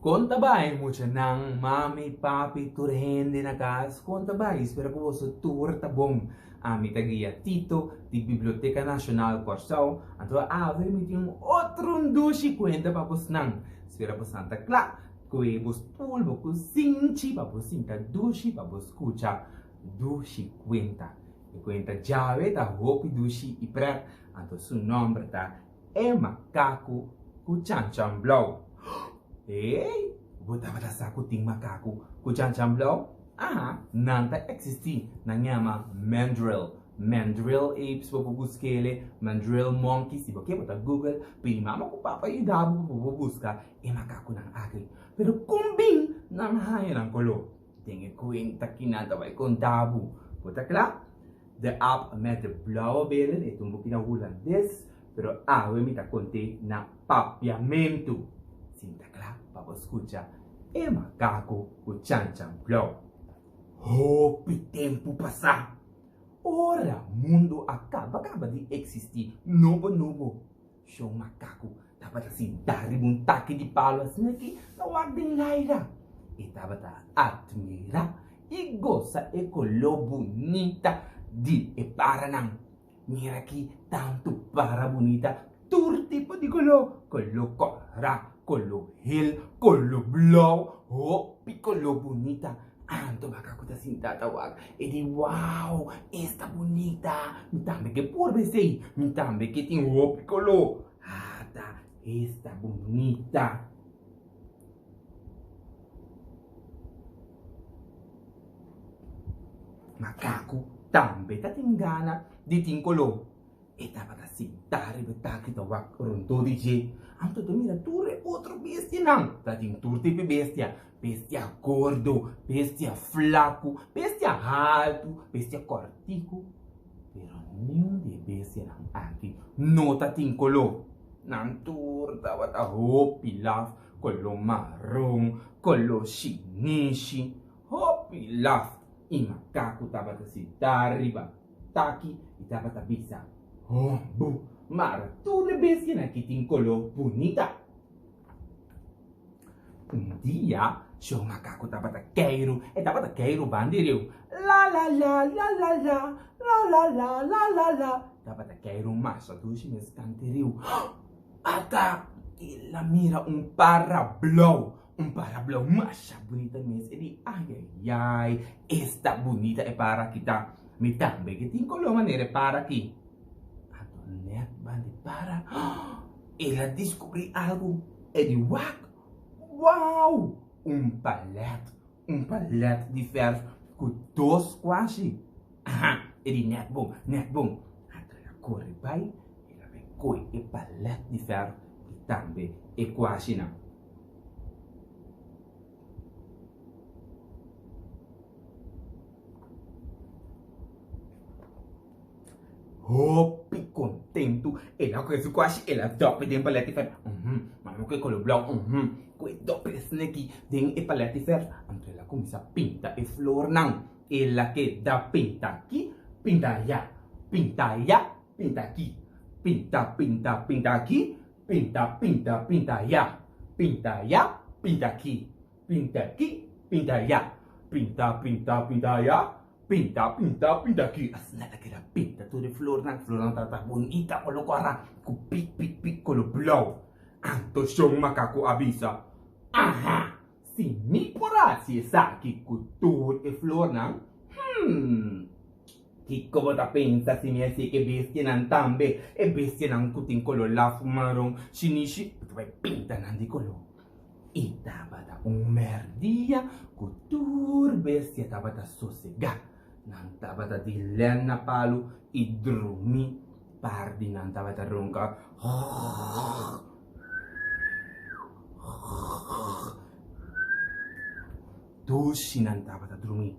Kon ta bai muchanan, mami, papi, tur hende na kas, kon ta bai? Spera ku boso tur ta bon. Ami ta guia Tito di Biblioteka Nashonal Kòrsou, anto awe mi tin un otro dushi kuenta pa bosnan. Spera bosnan ta kla ku e bo stul, bo kusinchi pa bo sinta dushi pa bo skucha dushi kuenta. E kuenta djawe ta hopi dushi i prèt, anto su nòmber ta E makaku ku chanchan blou. Hey! Bo tabata sa ku tin makaku ku chanchan blou? Aha, nan ta eksistí. Nan yama mandrill. Mandrill apes bo por busk'ele, mandrill monkey. Si bo ke bo ta google, pidi mama ku papa yuda bo pa bo por buska e makakunan aki. Pero kon bin nan haña nan koló? Den e kuenta ki nan ta bai konta bo. Bo ta kla? De aap met de blauwe beren, e ta un buki na hulandes, pero awe mi ta kont'é na papiamentu. Sinta kla pa bo skucha e makaku ku chanchan blou. Hopi tempu pasá, ora mundu a kaba kaba di eksistí nobo nobo, Shon makaku tabata sintá riba un taki di palu asina ki ta wak den laira. E tabata atmirá i gosa e koló bunita di e paranan. Mira ki tantu para bunita, tur tipo di koló, koló kòrá, koló hel, koló blou, hopi koló bunita. Anto makaku ta sintá ta wak, e di, Wow, esta bunita! Mi tambe ke purba esei, mi tambe ke tin hopi koló. Ata, esta bunita! Makaku tambe ta tin gana di tin koló. E tabata sintá riba e taki ta wak rondó di dje. Anto ta mira tur e otro bestianan. Ta tin tur tipo di bestia, bestia gordo, bestia flaku, bestia haltu, bestia kòrtiku. Pero niun di e bestianan aki no ta tin koló. Nan tur tabata hopi laf, koló maron, koló shinishi, hopi laf. I makaku tabata sintá riba taki i tabata bisa, Oh, bu, mara tur e bestianan aki tin koló bunita. Un dia, Shon Makaku tabata keiru, e tabata keiru ban di riu. La la la, la la la, la la la, la la la. Tabata keiru masha dushi mes kanti riu. Ata el a mira un para blou, un para blou masha bunita mes. E di, Ayayay, esta bunita e para aki ta. Mi tambe ke tin koló manera e para aki. Anto nèt ban di para, el a diskubrí algu. E di, Wak! Wou! Un palèt, un palèt di fèrf ku dos kuashi. Aha! E di, Nèt bon, nèt bon. Anto el a kore bai, el a bai kohe e palèt di fèrf i tambe e kuashinan. Hopi kontentu el a kohe su kwashi el a dòp den palèt di fèrf uhum mama ku e koló blou uhum ku e dòp e sneki den e palèt di fèrf anto el a kuminsá pinta e flornan el a keda pinta aki pinta aya pinta aya pinta aki pinta pinta pinta aki pinta pinta pinta aya pinta aya pinta aki pinta aki pinta aya pinta pinta pinta aya Pinta, pinta, pinta aki. Asina ta keda pinta tur e flornan. Flornan tabata bunita kolo kòrá ku pik, pik, pik kolo blou. Anto Shon Makaku a bisa, Aha! Si mi por hasi esaki ku tur e flornan, hmm, kiko bo ta pensa si mi hasi ku e bestianan tambe? E bestianan ku tin kolo laf, maron, shinishi, bo ta bai pinta nan di kolo. I tabata un mèrdia ku tur bestia tabata sosegá. Nan tabata di lèn na palu i drumí. Par di nan tabata ronka, Dushi nan tabata drumí.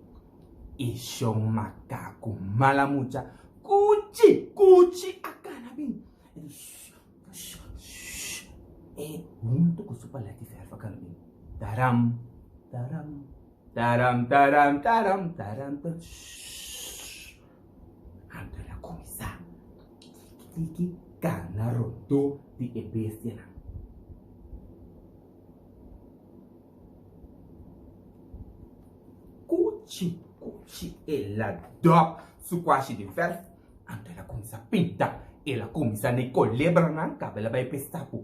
I shon makaku mala mucha, Kuchi! Kuchi a kana bin! E di, Shh! E huntu ku su palet di fèrf a kana bin taram taram taram taram taram taram taram Anto el a kuminsá tiki tiki kana rondó di e bestianan. Kuchi, kuchi, el a dòp su kuashi den fèrf, anto el a kuminsá pinta. El a kuminsá na e kolebranan, kaba el a bai pa e sapu.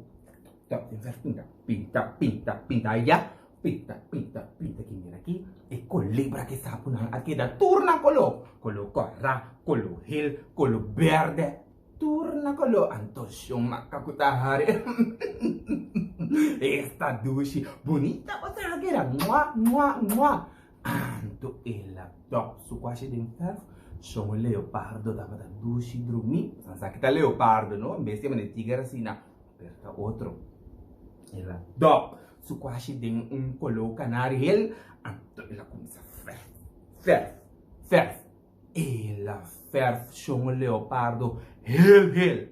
Dòp den fèrf pinta, pinta, pinta, pinta ayá, pinta, pinta, pinta aki. Mira aki, e kolebra ku e sapunan a keda tur na koló, koló kòrá, koló hel, koló bèrdè. Tur na koló anto shon maka ku ta hari Esta dushi bunita bo sa keda mua mua mua Anto el a dòp su kuashi den fèrf Shon leopardo tabata dushi drumí Bo sa ki ta leopardo no en bes di manera tiger asina pero ta otro El a dòp su kuashi den un koló kanari hel anto el a kuminsá fèrf fèrf fèrf El a fèrf shon leopardo heel heel.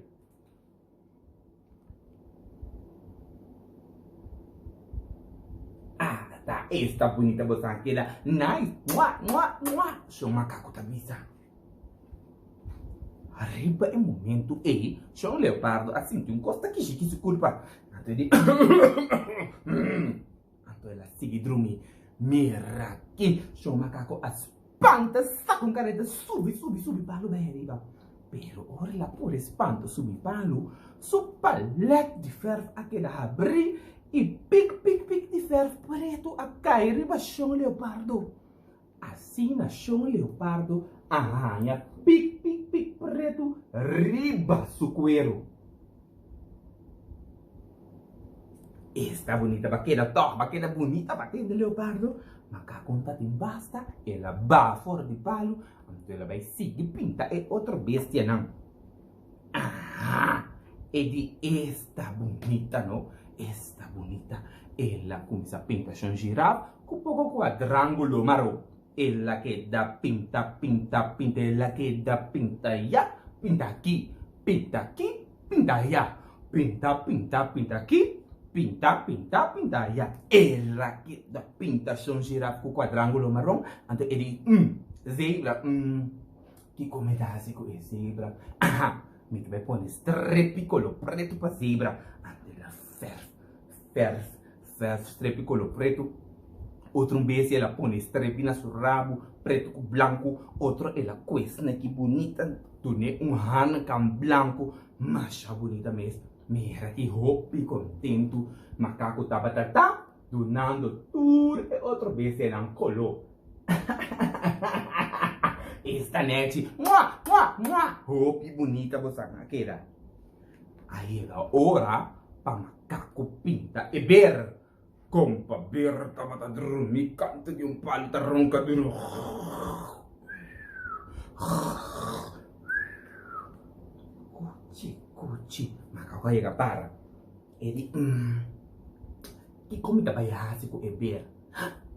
Ah, ta esta bunita bo sa keda nice. Mua, mua, mua. Shon makaku ta bisa. Riba e momento ei, shon leopardo a sinti un kos ta kishi ki su kulpa. Anto e di Anto el a sigui drumi. Mira ki shon makaku a Spanta saka un kareta subi subi subi palu bai ariba. Pero ora el a pone spanto subi palu, su palet di fèrf a keda habrí i pik pik pik di fèrf pretu a kai riba Shon Leopardo. Asina Shon Leopardo a haña pik pik pik pretu riba su kueru. Esta bunita ba keda tòg, ba keda bunita ba keda leopardo. Makaku ta tin basta, el a baha for di palu, anto el a bai sigui pinta e otro bestianan. Aha! E di esta bunita no, esta bunita. El a kuminsá pinta shon giraf ku poko kuadrángulo maro. El a keda pinta, pinta, pinta, el a keda pinta ya, pinta aki, pinta aki, pinta ya, pinta, pinta, pinta aki, pinta, pinta, pinta ya. El a keda pinta shon giraf ku kuadrángulo maron, anto e di, mm, zebra, mm, kiko mi ta hasi ku e zebra? Aha, mi ta bai pone strepi kolo pretu pa zebra. Anto el a fèrf, fèrf, Fèrf strepi kolo pretu, otro un bes el a pone strepi na su rabu pretu ku blanku, otro el a kue sneki bunita dun'é un hankan blanku masha bunita mes. Mira ki hopi kontentu makaku tabata ta dunando tur e otro bestianan kolo. Esta nechi, mua, mua, mua, hopi bunita bosan a keda. A yega ora pa makaku pinta e ber. Kompa ber tabata drumi kantu di un palu ta ronka duru. Kuchi, kuchi. Makaku a yega para. E di, mm, kiko mi ta bai hasi ku e ber?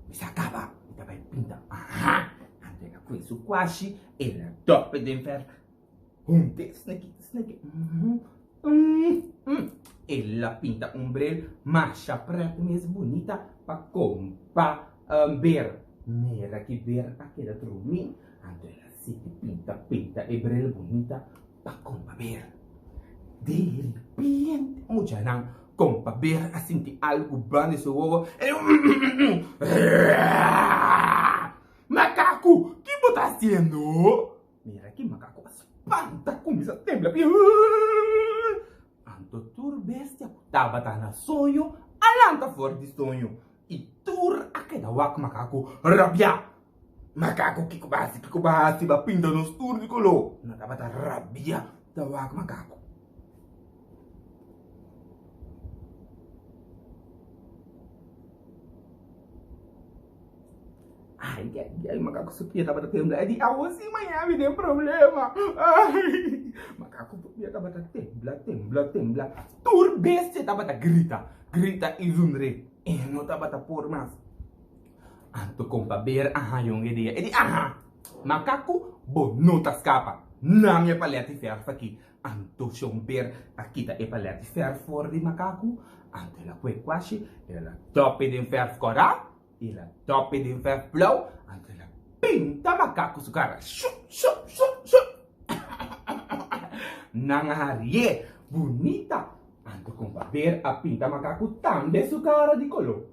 Mi sa kaba, mi ta bai pinta. Aha! Anto el a kue su kwashi, el a dòp e den fèrf. Hunte sneki sneki El a pinta un bril masha pret mes bunita pa kompa ber. Mira ki ber a keda drumi. Anto el a sigui pinta pinta e bril bunita pa kompa ber. Di ripiente muchanan kompa ber a sinti algu banda di su wowo. Makaku, ki bo ta hasiendo? Mira ki makaku a spanta kuminsá tembla pia. Anto tur bestia ku tabata na soño a lanta for di soño i tur a keda wak makaku rabiá. Makaku kiko bo hasi, kiko bo hasi, bo a pinta nos tur di koló. Nan tabata rabiá ta wak makaku. Ai, ai, ai, makaku su pia tabata tembla. E di, awo si mañana mi den problema. Ai, makaku su pia tabata tembla, tembla, tembla. Tur bestia tabata grita, grita i zundre. E no tabata por mas. Anto kompa Ber a haña un idea. E di, aha, makaku, bo no ta skapa. Nan e palet di fèrf aki. Anto shon Ber a kita e palet di fèrf for di makaku. Anto el a kue kuashi, el a dòp e den fèrf kòrá. El a dòp e den fèrf blou, anto el a pinta makaku su kara. Shup, shup, shup, shup! Nan a harié bunita. Anto kompa Ber a pinta makaku tambe su kara di koló.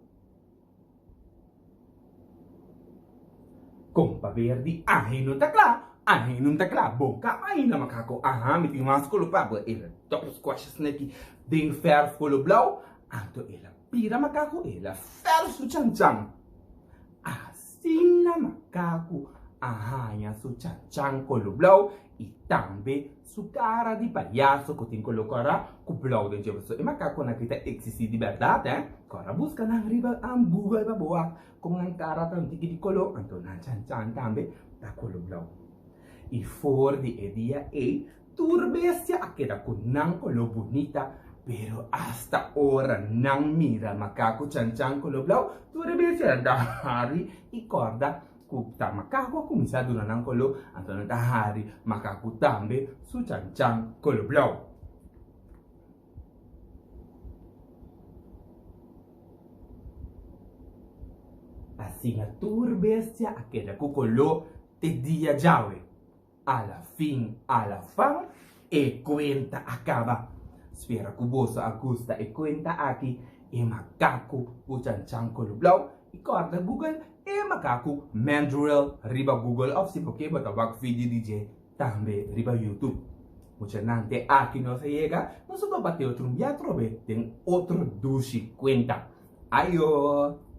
Kompa Ber di, Ahe no ta kla, ahe no ta kla, bo kaba ainda makako, aha mi tin mas kolo pa bo, el a dòp squash sneki den fèrf kolo blou, anto el a bira makako, el a fèrf su chanchan. Asina makaku a haña su chanchan kolo blou i tambe su kara di payaso ku tin kolo kòrá ku blou den dje. Pasobra e makakunan aki ta eksistí di bèrdat, eh. Kòrda buska nan riba Google pa bo wak kon nan kara ta un tiki di kolo, anto nan chanchan tambe ta kolo blou. I for di e dia ei Tur bestia a keda ku nan koló bunita, pero asta ora nan mira makaku chanchan koló blou, tur e bestianan ta hari i kòrda ku ta makaku a kuminsá duna nan koló, anto nan ta hari makaku tambe su chanchan koló blou. Asina tur bestia a keda ku koló te dia djawe. A la fin, a la fan, e kuenta a kaba. Spera ku boso a gusta e kuenta aki, E Makaku ku Chanchan Kolo Blou, i kòrda Google E Makaku Mandrill riba Google òf si bo ke bo ta wak video di dje tambe riba YouTube. Muchanan te aki nos a yega, nos a topa te otro un bia atrobe den otro dushi kuenta. Ayo!